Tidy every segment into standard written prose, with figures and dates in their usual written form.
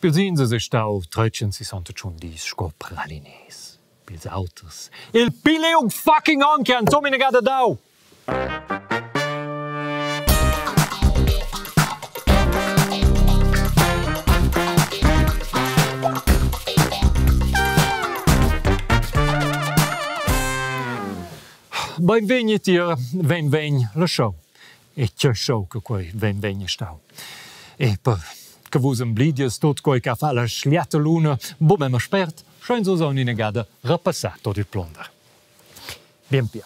Pils ins es ei stau 368 dis sco pralinés. Pils auters il pli liung fucking onn che han insumma inagada dau. Beinvegni tier Vegn vegn la show. E che show che quei vegn vegn stau. E per che vus emblidies tot quei che fa la schliata luna, bu memma spert, schein nus aunc inagada repassar tot il plunder. Bien pia.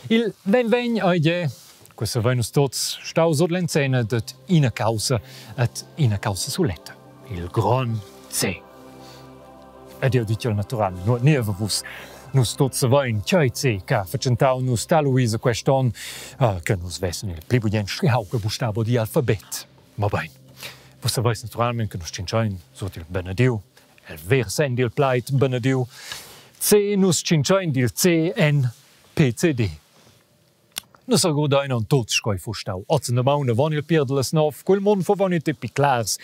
Il vegn vegn ei gie, questa vein nus tots stau sut l'enzenna dad ina caussa et ina caussa suletta, il grond C. Ed jeu ditgel natural, nuot niev a vus. Nus tuts savein tgei tgi che ha fatschentau nus taluisa quest onn, che nus vessen il pli bugen schliau che bustab digl alfabet. Mobein, vus saveis naturalmein che nus tschintschein sut il benediu, el ver senn dil plaid benediu, C nus tschintschein dil C en PCD. Nus regurdein aunc tuts sco ei fuss stau oz endamaun avon il pier dallas nov, cu il mund fuva aunc tepi clars.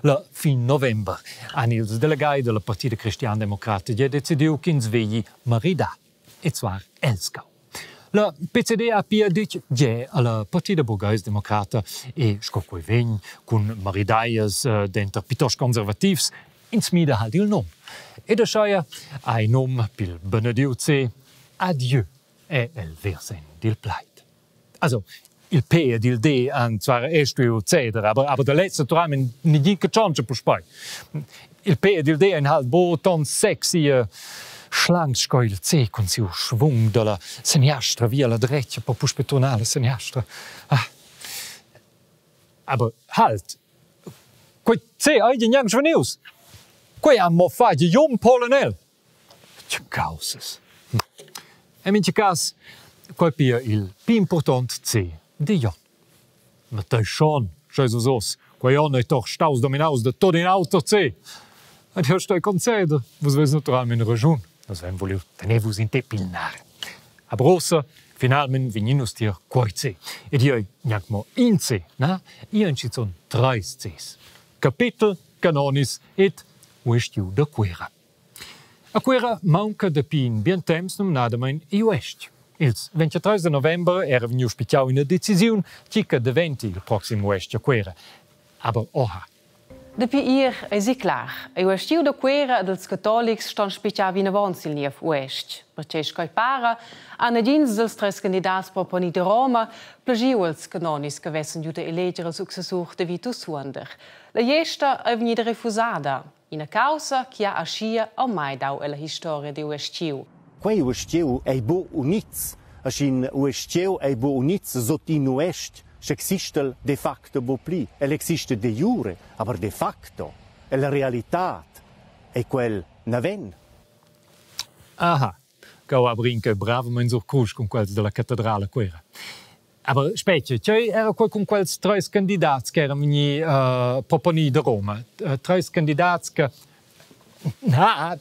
La fin november han ils delegai dalla Partida cristiandemocrata gia decidiu ch'ins vegli maridar, e zwar Elsgau. La PCD ha pia ditg gie alla Partida burgheisdemocrata e sco quei vegn cun maridaias denter piuttost conservativs, ins mida halt il num. Ed aschia ha in num pil benediu C adieu è el ver senn dil plaid. Also, il P ed il D han zwar er stuiu ceder, aber, aber da lez naturalmein negin che tschontscha puspei. Il P ed il D ein halt bo ton sexy e schlancs sco il C cun siu schwung dalla seniastra via la dretga per puspei turnar alla seniastra. Ah. Aber halt, quei C ei gnanc svanius. Quei ha mo fatg Jon Polonel. Tge caussas! En mintga cas, quei pia il pli impurtont C di Jon. Ma tei schon, scheis vus oz, quei onn ei toch staus dominaus da tut in auter C. Ed jeu stoi conceder, vus veis naturalmein raschun. Nus vein vuliu tener vus in tep il nar. Aber ussa, finalmein vegnin nus tier quei C. Ed jeu gnanc mo in C, na, io ein schizun treis Cs. Capitel, canonis ed uestgiu da Cuera. A Cuera maunca dapi in bien temps numnadamein igl uestg. Ils 23 da november era vegniu spitgau ina decisiun tgi che daventi il proxim uestg a Cuera. Aber oha. Dapi ier eisi clar, ei uestgiu da Cuera ed ils catolics ston spitgar vinavon sil niev uestg. Pertgei sco ei para, han nagins dals treis candidats proponi da Roma plagiu als canonis che vessen giu da eleger il successur da Vitus Huonder. La gliesta ei vegnida refusada. Ina caussa che ha aschia ormai dau ella historia digl uestgiu. Quei uestgiu ei buc units, e sch'in uestgiu ei buc units sut in uestg, sch'exista el de facto buc pli. El exista de jure, aber de facto, ella realitad ei quel naven. Aha, cheu ha Brinke bravamein surcrusch cun quels dalla catedrala Cuera. Aber spetga, tgei era quei cun quels treis candidats che eran vegni uh, proponi da Roma? Uh, treis candidats che Na,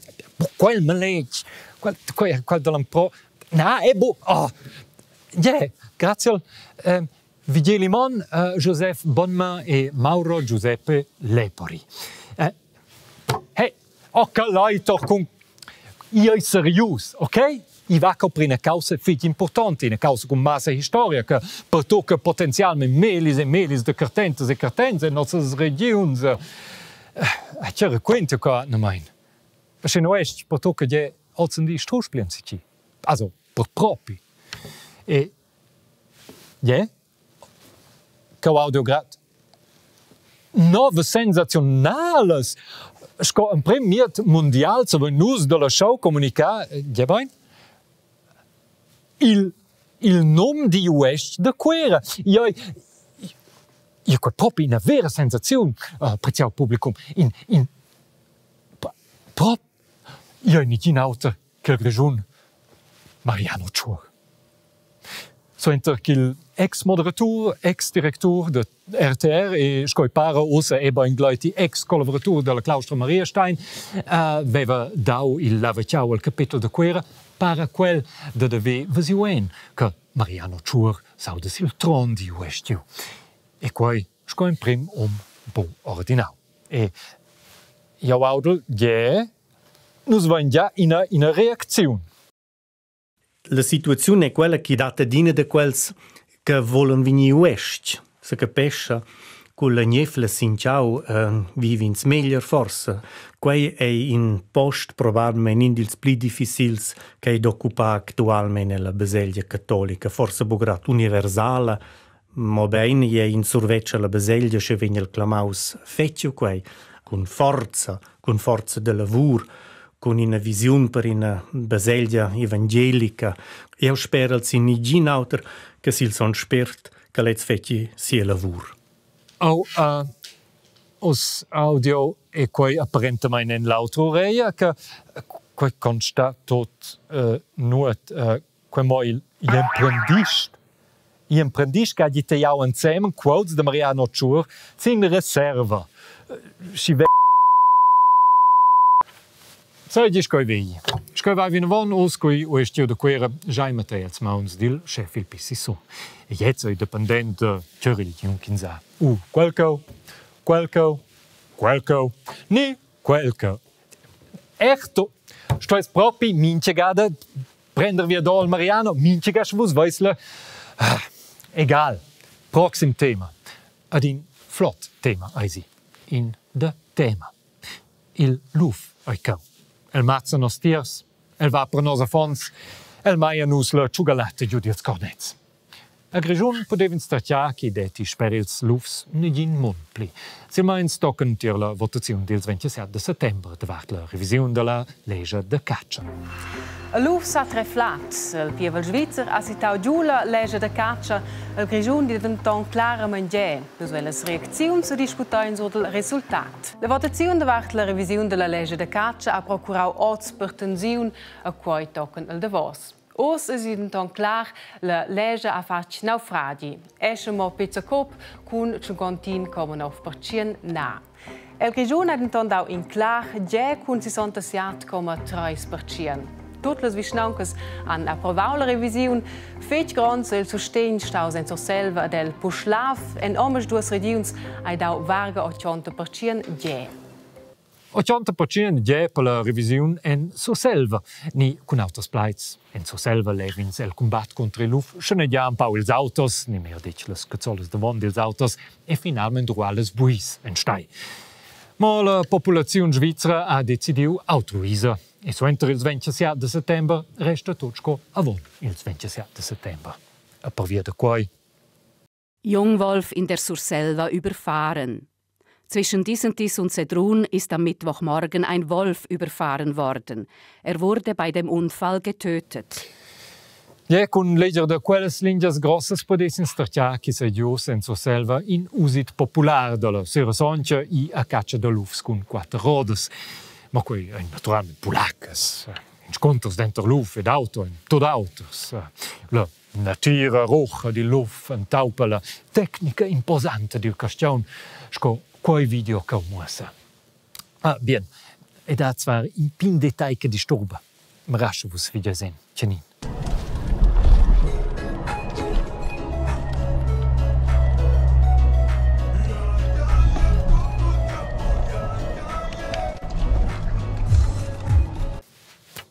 quel maletg, quel, quel, quel dall'empro... Na, è bu... Oh. Yeah, grazie al eh, Vigeli Monn, eh, Joseph Bonnemain e Mauro Giuseppe Lepori. Eh, hey, oh, che lai doch cun Io ei serius, ok? I va co per ina caussa fitg importante, ina caussa cun massa historia che pertocca potenzialment melis e melis de cartentas e cartents en nossas regiuns. Eh, che raquenta qua namain? Sche no est pertocca gie ozendi strusch pli enzatgi. Also, per propi. E gie, cheu audio grad novas sensaziunalas sco emprem mied mundial savein nus dalla show communicar, giebein, il, il num digl uestg da Cuera. Io io quei propi ina vera sensaziun, uh, preziau publicum, in, in prop, io negin auter che il Grischun Mariano Tschuor. Suenter ch'il ex-moderatur, ex-directur da RTR e sco ei para ussa è beingleiti ex-collaboratur dalla claustra Mariastein veva dau il lavachau al capetel da Cuera, para quel dad haver vesiu en che Mariano Tschuor s'auda sil tron digl uestgiu. E quei sco emprem um buc ordinau. E Jau audel, gie, nus vein gia ina, ina reacziun. La situaziun è quella chi dat adina da quels che volan vegnir uestg, se capescha, cun la gnefla sin chau eh, viv'ins meglier forsa. Quei ei in post probabilmein in dils pli difficils ch'ei d'occupar actualmein ella baselgia catolica, forsa buc grad universala, mobein ei in survetsch alla baselgia, sche vegn el clamaus fetg quei, cun forza, cun forza da lavur, cun ina visiun per ina baselgia evangelica. Eu sperel sin nigin auter che sil son Spert che lez fetschi sia lavur. Oh, uh, oz audio e quei apparentamein en l'autra ureia che quei consta tot uh, nuot uh, quei mo il emprendist igl emprendist che hagi tagliau ensemen quotes da Mariano Tschuor sin reserva. Schi Seigi sco ei vegli. Sco ei va vinavon oz coi uestgiu da Cuera giai Mattei els mauns dil schef il Pississon. E gliez ei dependent da tgei religiun ch'ins ha. U quel cheu, quel cheu, quel cheu ni quel cheu. Erto, stueis propi mintga gada prender viado al Mariano, mintga ga sche vus veis la... Ah, egal. Proxim tema. Ad in flot tema eisi. In da tema. Il luf ei cheu. El mazza nos tiers, el va per nos affons, el meina nus la tschugalatta giu dils cornets. A Grischun pudev'ins tertgar ch'i detti sper ils lufs negin mund pli. Silmeins tochen tier la votaziun dils 27 de settembre davart la revisiun dalla lescha da catscha. Il luf sa treflat. Il pievel svizzer ha citau giu la lescha da catscha. Il Grischun di denton claramain gie. Nus vein las reacziuns e discutein sur dal resultat. La votaziun davart la revisiun dalla lescha da catscha ha procurau oz per tensiun a quei tochen il davos. Oz es denton clar, la lescha ha fatg naufragi. Esce mo pezza cop cun 51,9% na. El Grischun ha denton dau in clar gie cun 67,3%. Tut las vischnauncas han approvau la revisiun. Fetg gronds è il sustegn staus en Surselva ed el Puschlav. En omisduas regiuns hai dau varga 80% gie. 80% gie per la revisiun en Surselva, ni cun auters plaids. En Surselva lev'ins el cumbat contro il luf schanegiar empau ils autos, ni meglier detg las cazzolas davon dils autos, e finalmein druar las buis enstagl. Mo la populaziun svizra ha decidiu autruisa e suenter ils 27 de settember resta tut sco avon ils 27 de settember. E pervia da quei Jungwolf in der Surselva überfahren. Zwischen Disentis und Sedrun ist am Mittwochmorgen ein Wolf überfahren worden. Er wurde bei dem Unfall getötet. Ja, cun leger da quellas lingias grossas pudess ins tertgar chi s'ei giu en Surselva in usit popular dalla Sera Sontga i a catscha da lufs cun quatter rodas. Ma quei ein naturalmein pulaccas, inscunters denter luf ed auto ein tut auters. La natira rocha dil luf entaupa la tecnica imposanta dil carstgaun, sco quei video cheu muossa. Ah, bien, e dat zwar in pign detagl che disturba. Ma rascha vus videos en, tgenin.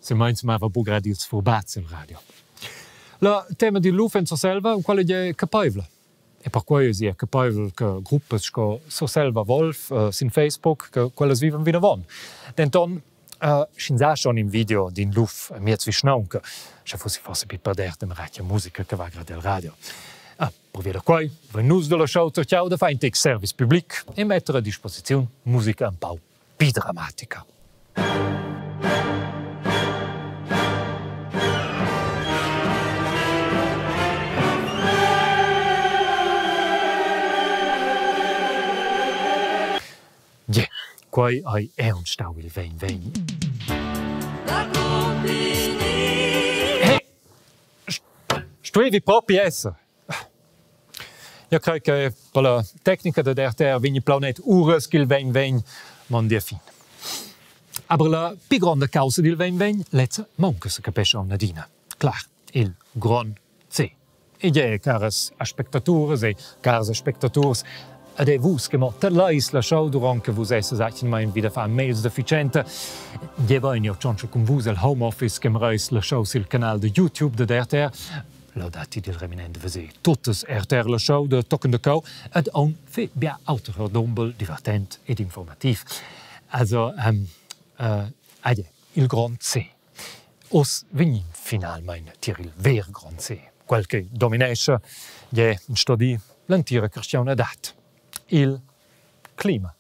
Silmeins mava buc grad ils furbazs el radio. La tema dil luf en Surselva, quella ei capeivla. E perquei eisi era capeivel che gruppas sco Surselva Wolf uh, sin Facebook, che quellas vivan vinavon. Denton, uh, sch'ins ha schon in video d'in luf amiez vischnaunca, sche fussi forse pi perdert de merecchia musica che va grad el radio. Ah, pervia da quei vein nus dalla show tertgau da far in tec service public e metter a disposiziun musica empau pi dramatica. Gie, quei ei aunc stau il vegn vegn. Hey, stuevi propi esser. Io crei che per la tecnica da RTR vegni plaunet uras ch'il vegn vegn mondi a fin. Aber la pli gronda caussa dil vegn vegn, lezza maunca secapescha aunc adina. Clar, il grond C. Igl è, caras aspectaturas e cars aspectaturs, Ed è vus che mo tadlais la show durant che vus essas atgnamain vi da far mails d'efficienta. Gie bein, jeu tschontscha cun vus el home office che mireis la show sil canal da YouTube da RTR. Leu datti dil reminent veser tuttas RTR la show da tochen da cau ed aunc fetg bia auter rodombel divertent ed informativ. Also, ähm, äh, adie, il grond C. Oz vegnin finalmein tier il ver grond C, quel che dominescha, gie, ins sto dir, l'entira cristianadad, il clima.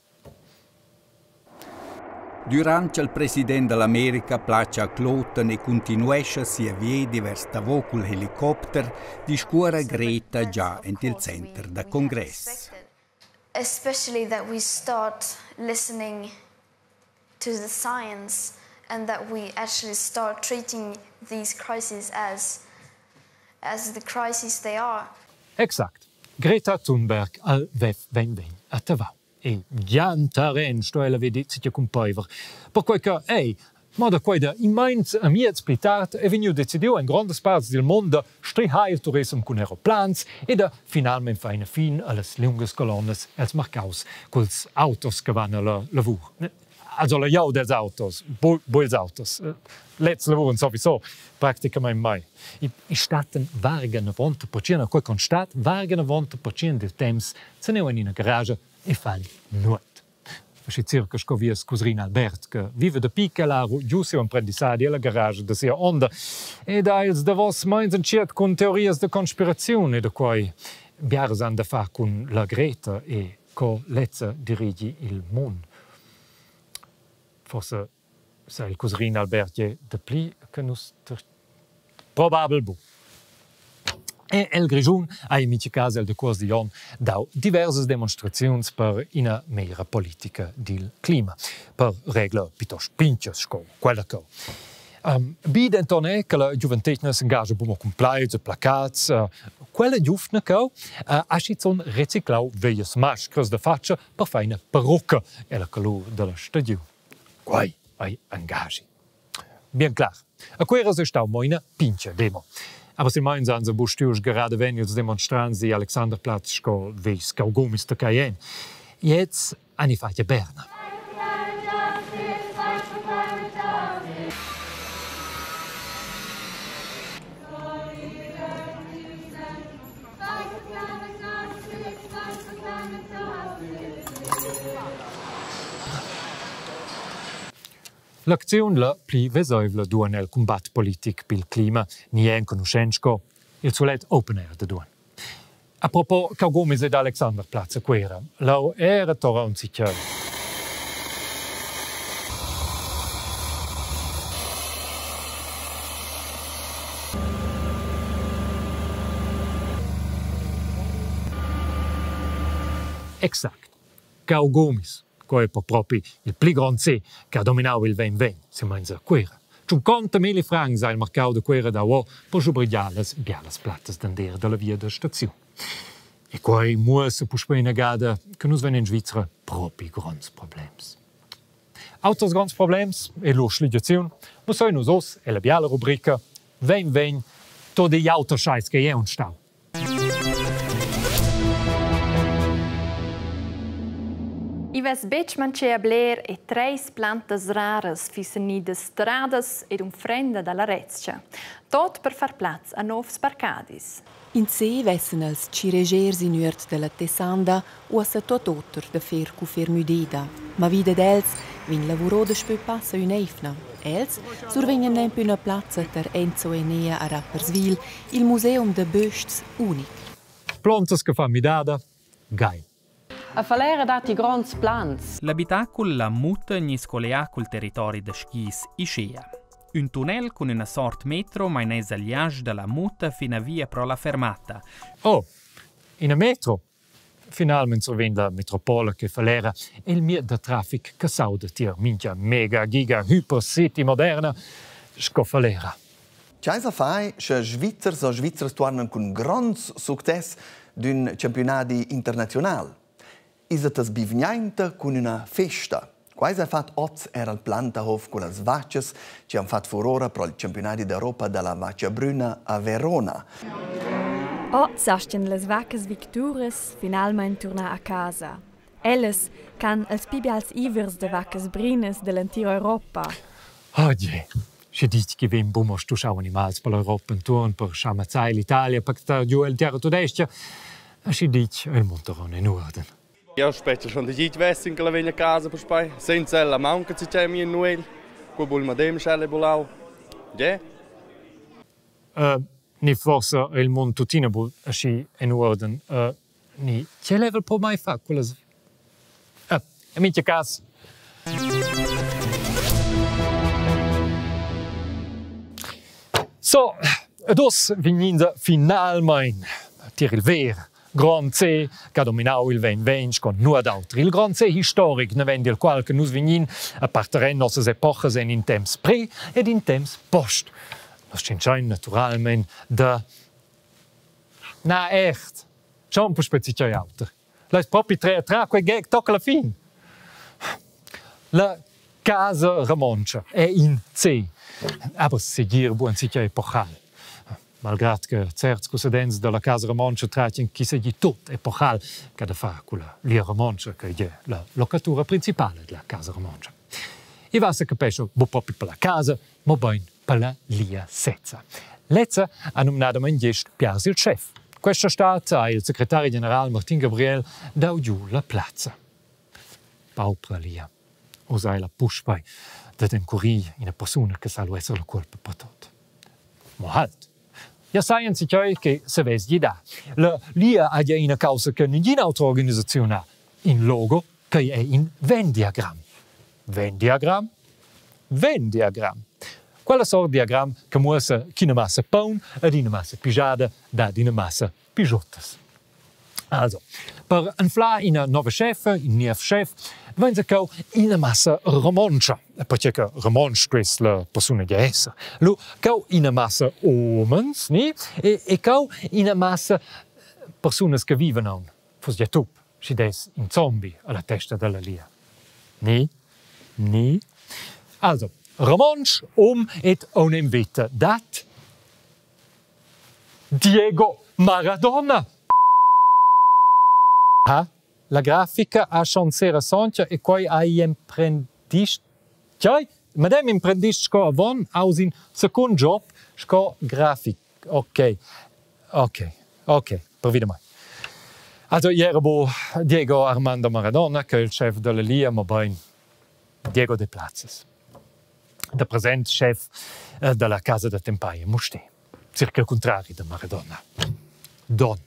Durant cha'l president da l'America placha a Kloten e cuntinuescha sia viedi vers Tavo cul helicopter, discuorra Greta già ent il center da congress. Especially that we start listening to the science and that we actually start treating these crises as as the crises they are. Exact. Greta Thunberg al WEF vegn vegn a Tavau. E Gian Taren sto ella vedir che cumpaiver. Perquai che, ei, ma da quei da immens a miez pli tard è vegniu decidiu en grondas parts dil mund da strihar il turissem cun aeroplans e da finalmein far ina fin allas liungas colonnas els marcaus culs autos che van alla lavur. Also la jau dels autos, bu, bu ils autos. Lez lavuran sowieso practicamain mai. I, i statten varga 90% a quei constat varga 90% dil temps teneu en ina garage e fan nuot. Aschi circa sco vies cusrin Albert che vive dapi ch'el ha giu siu emprendissadi ella garage da sia onda ed ha ils davos meins entschiet cun teorias da conspiraziun e da quei biars han da far cun la Greta e co lezza dirigi il mund. Forse sa il cusrin Albert gie dapli che nus Probabel buc. E el Grischun ha in mintga cas el decuors digl onn dau diversas demonstraziuns per ina megliera politica dil clima, per regla plitost pintgas sco quella cheu. Um, bi denton è che la giuventetgna s'engascha buca mo cun plaids e placats. Uh, quella giuvna cheu uh, ha schizun reciclau veglias mascras da fatscha per far ina perucca ella colur dalla stagiun. Quei ei engaschi. Bien clar. A Cuera sei stau mo ina pintga demo. Aber silmeins han se buc stuiu gerade vegn ils demonstrants di Alexanderplatz sco vegls caugomis da Cayenne. Jetzt han fatg a Berna. L'acziun la pli veseivla duan el cumbat politic pil clima ni enconuschent sco il sulet open air da Duan. Apropos Caugomis ed Alexanderplatz a Cuera, leu era torra un zichel. Exact. Caugomis, quei è per propi il pli grond C che ha dominau il vegn vegn, silmeins a Cuera. Tschunconta milli francs ha il marcau da Cuera dau o per schubergiar las bialas plattas d'andeer dalla via da staziun. E quei muossa puspei inagada che nus vein en Svizra propi gronds problems. Auters gronds problems e lur schligiaziun mussein nus oz ella biala rubrica Vegn vegn tot igl auter scheiss che ei aunc stau. I vess betg manchea bler e treis plantas raras füssen gnidas stradas ed unfrenda dalla retscha. Tot per far plaz a novs parcadis. In se vessen els chi reger in üert della Tessanda uossa tuot oter da fer cu fer müdeda. Ma vi dad els vegn lavurò daspö passa ün'eivna. Els survegnan nempe üna plazza tar Enzo Enea a Rapperswil, il museum da bösts unic. Plontas che fan midada, geil. A Falera datti gronds plans. L'abitacul La Mutta gniss collià cul territori da skis Ischea. Ün tunnel cun üna sort metro mainess al liasch da la Mutta fin a via pro la fermata. Oh, ina metro. Finalmein survegn la metropola che Falera il mied da traffic che s'auda tier mintga mega giga hyper city moderna sco Falera. Tgei sa fai sche Svizzers o Svizzers tuornan cun gronds success d'ün campiunadi internaziunal? Is et as bivgnainta cun üna festa. Quai s'ha fat hoz eir al Plantahof cullas vachas chi han fat furora pro il campiunadi d'Europa da la vacha brüna a Verona. Oz astgan las vaccas victuras finalmein turnar a casa. Ellas ch'han els pli bials ivers da vaccas brinas dall'entira Europa. Oh je, sche ditg che vegn buca mo stuschau animals per l'Europa entuorn per schamazzar l'Italia, pactar giu el terra tudestga, aschi ditg el Monteron en uorden. Jau spetg schon da git vessin che la vegn a casa puspei. Senza ella maunca tgei mi in nuegl. Cu vul madem sch'ella è bulau. Ge? Ni forsa il mund tuttina buc aschi en uorden. Ni tgei level po mai far quellas in mintga cas. So, ed uss vegninda finalmein tier il ver grond C che ha dominau il vegn vegn sco nuot auter. Il grond C historic naven dil qual che nus vegnin a parter nossas epochas en in temps pre ed in temps post. Nus tschintschein naturalmein da Na, echt. Schon puspei tgei auter. Leis propi trer tra quei gag tocca la fin. La casa romontscha è in C. Aber segir buon sicher epochal. Malgrad che certs cussadents dalla casa romontscha tratien chi seigi tut epochal che da far culla Lia Romontscha che è la locatura principale della casa romontscha. I va se capescha bu propi per la casa, mobein per la Lia sezza. Lezza ha numnadamain gest piars il schef. Questa stad ha il secretari general Martin Gabriel dau giu la plazza. Paupra Lia. Oz ha ella puspei dad encurir ina persuna che sa lu esser la cuolpa per tot. Mo halt! Ja sai enzatgei che savess gidar. La Lia ha gia ina caussa che nagina autra organisaziun ha. In logo che è in Venn-diagramm. Venn-diagramm? Venn-diagramm. Quella sort diagram che muossa ch'ina massa paun ed ina massa pigiada dat ina massa pigiottas. Also, per anflar ina nova chefa, in niev chef, vainsa cheu ina massa romontscha, perche che romontsch quest la persuna gia esser. Lu cheu ina massa umens, ni? E, e cheu ina massa persunas che vivan aunc. Fuss gia tup, schi dess in zombie alla testa dalla lia. Ni? Ni? Also, romontsch, um ed onem veta dat Diego Maradona. Ha? La grafica ha schon sera sontga e quei hai emprendist Tgei? Medem emprendist sco avon aus in secund job sco grafic. Ok. Ok. Ok, pervi da mai. Also ier bu Diego Armando Maradona, che è il chef della Lia, mobein Diego Deplazes. Da present chef dalla casa da tempai a Mustér. Circa il contrari da Maradona. Don.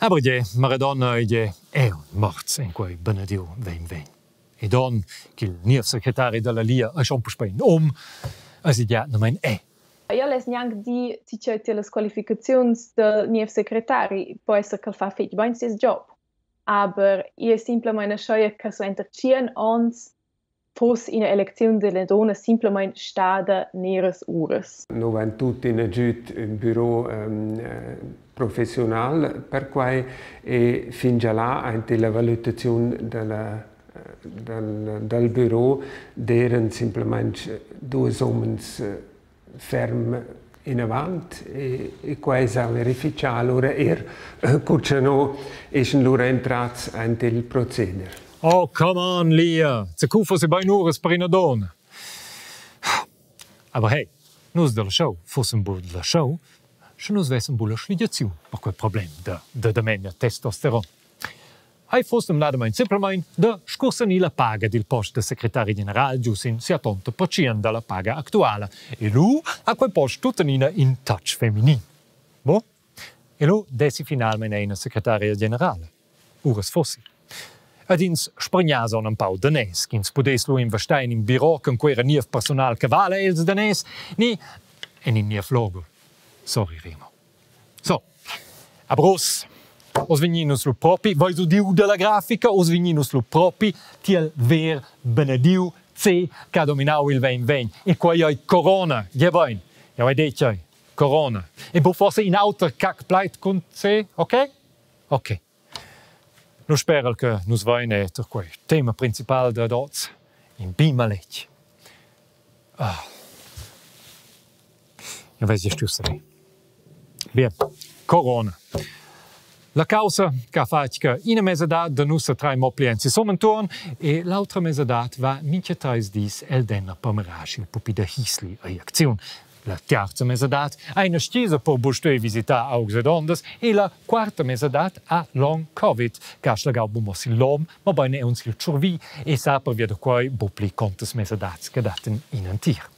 Aber je, Maradona è è un morts in quei benediu vegn vegn. E don, ch'il niev secretari dalla Lia ei schon puspei in um, eisi gia nomein è. Io less gnanc dir ti tgei tier las qualificaziuns dal niev secretari, po esser ch'el fa fetg bein sies job. Aber i è simplamain aschia che suenter tschien onns fuss ina elecziun della donna simplamain stada neras uras. No vain tuttina giüt ün büro professiunal per quai e fingià là aint illa valütaziun da la dal, dal büro d'eiran simplamaing duos homens ferm inavant e, e quai s'ha verifichà alura eir cur cha no eschan lura entrats aint il proceder. Oh, come on, Lia! Zacu fosse bein uras per ina donna. Aber hey, nus dalla show fussen buc dalla show, sche nus vessen buc la schligiaziun per quei problem da, da, da memia testosteron. Ei fuss numnadamein semplamein da scursanir la paga dil post da secretari general giu sin siatonta pertschien dalla paga actuala e lu ha quei post tuttenina in touch feminin. Bo? E lu dessi finalmein ina secretaria generala. Uras fossi. Ed ins sprignass aunc empau daners, ch'ins pudess lu investar en in biro cun quei niev personal che vala ils daners, ni en in niev logo. Sorry, Remo. So, aber oz, oz vegnin nus lu propi, veis udiu dalla grafica, oz vegnin nus lu propi tiel ver benediu C che ha dominau il vegn vegn. E quei ei corona, giebein, jau hai detg ei, corona. E bu forse in auter cac plaid cun C, ok? Ok. Nu sperel che nus vain eir quei tema principal dad hoz, in bi maletg. Ah. Io vess gest giu saver. Bien. Corona. La caussa che ha fatg che ina mesadad da nus trai mo pli ensi Somenturn e l'autra mesadad va mincha treis dis el denner per mirar sch'il pupi da Hisli ei acziun. La terza mesadad ha ina stgisa per buc stuer visitar augs ed ondas e la quarta mesadad ha long Covid che ha slagau buc mo sil lom, mobein aunc sil tschurvi e sa pervia da quei buc pli contas mesadads che dattan in entir.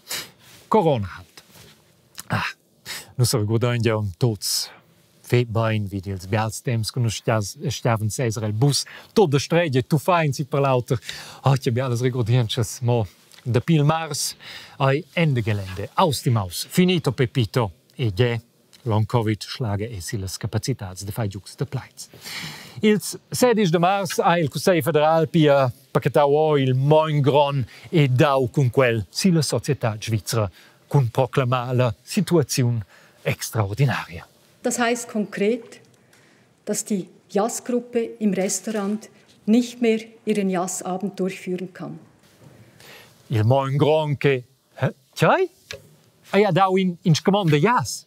Corona halt. Ah, nus regurdein gia tuts fetg bein vid ils bials temps che nus stavan seser el bus tot da streglia tuffein si per l'auter. Ah, che bialas regurdientschas, mo dapi il mars ei Ende Gelände, aus die Maus, finito Pepito e gie, long Covid schlaga e sillas capacitads da far giugs da plaids. Ils 16 de mars ha il Cussegl federal pia pachetau o il mogn gron e dau cun quel silla societad svizra cun proclamar la situaziun extraordinaria. Das heißt konkret, dass die Jazzgruppe im Restaurant nicht mehr ihren Jazzabend durchführen kann. Il mogn gron che Tgei? Ei ha dau in, in scamond da jazz.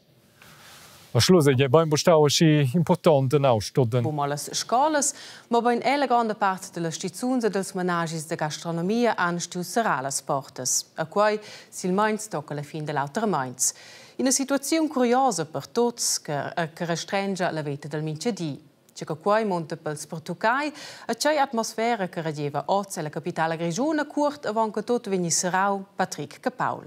La schlusa ei bein stau aschi impurtont en stodden. Buc las scolas, mobein era la gronda part dallas stizuns e dals menaschis da gastronomia han stuiu serrar las portas. E quei silmeins tocca la fin da l'auter meins. Ina situaziun curiosa per tuts che, che restrengia la veta del mintgadi. Tge che quei munta pels pertuccai e tgei atmosfera che regeva oz ella capitala grischuna cuort avon che tut vegni serrau, Patrick Capaul.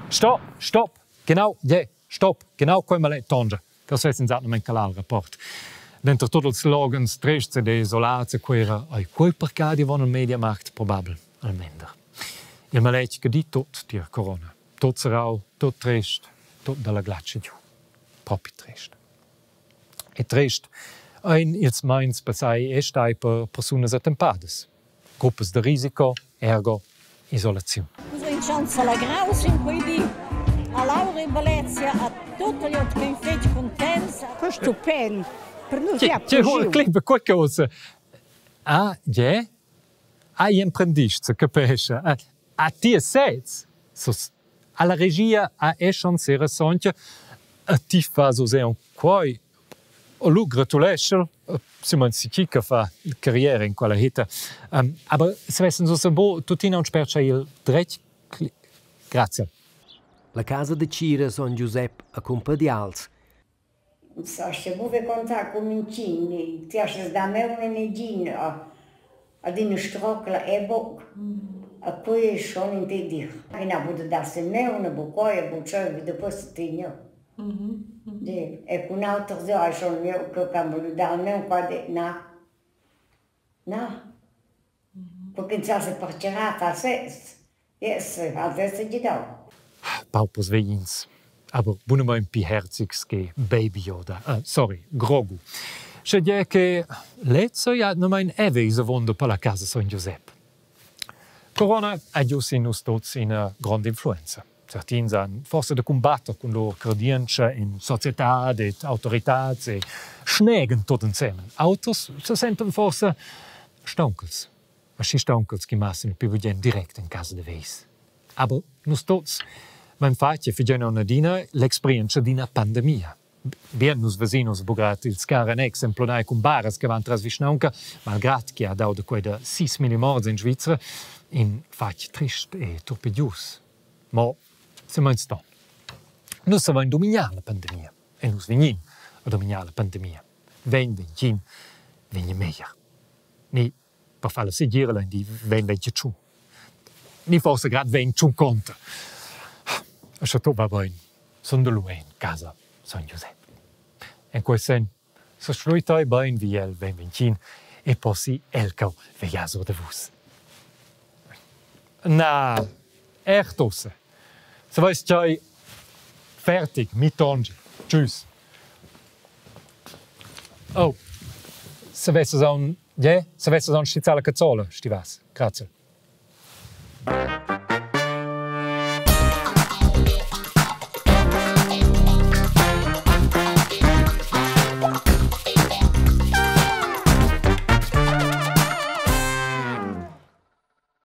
Stopp, stopp, genau, yeah, stopp, genau quei maletg tongia. Das vess ins atgnamein calar il rapport. Denter tut ils slogans trests e desolats a Cuera ei quei parcadi avon il Mediamarkt probabel al mender. Il maletg che di tut tier corona. Tut serrau, tut trest, tut dalla glatscha giu. Propi trest. E trest ein ils meins passai e stai per persunas attempadas. Gruppas da risico, ergo isolaziun. Nus vein schanza legraus in quei di. A Laura in Valezia, a tutta glieud che fetg cuntents. Questo pen per nus è Clip qualcosa. Ah, yeah? Hai emprendist, se capescha. A ti sez, sos alla regia ha è schon sera soncha, a ti fas oz aunc quei. O lu gratuleschel, Simon si che fa carriera in quella hetta. Um, aber se vessen so bo tuttina un spert il dretg. Grazie. La casa de tgira Son Giusep a Cumpadials. Sa buca contar cun mintgin, ti has da maun e negin ad ina strocla è buc. A quei ei schon in tec dir. Ina buca dar sin maun, buc quei, buc tscheu, vi da questa tegna. E cun auters hai schon jeu che han voliu dar il maun qua detg na. Na. Perché ins sa sepertgirar fa sez. Yes, ha sez gidau. Paupers vegins, aber bunamain pli herzigs che Baby Yoda. Sorry, Grogu. Sche dir che lez ei atgnamein era is avonda per la casa Sogn Giusep. Corona ha giu sin nus tuts ina gronda influenza. Certins han forsa da cumbatter cun lur cardientscha in societad ed autoritads e schnegen tot ensemen. Auters se sentan forsa staunchels, aschi staunchels che massen più bugen direct en casa da veis. Aber nus tots vein fatg e fagein aunc adina l'experienza d'ina pandemia. Bien, nus vesin oz buca grad ils cars emplunai cun baras che van tras vischnaunca, malgrad che ha dau da quei da 6.000 morts en Svizra, in fatg trist e turpidius. Mo silmeins ston. Nus savein dumignar la pandemia e nus vegnin a dumignar la pandemia. Vegn vegin, vegn meglier. Ni per far la segira lein di vegn vegn tschun. Ni forsa grad vegn tschunconta. Sche tot va bein, sun da lu en casa Sogn Giusep. En quei senn seschluitei bein vi el vegn ventgin e possi el cheu vegliar sur da vus. Na, echt ussa. Se veis tgei fertig, mi tongi. Tschüss. Oh, se vesses aunc, yeah, se vesses aunc stizzar la cazzola, schi vas. Grazie.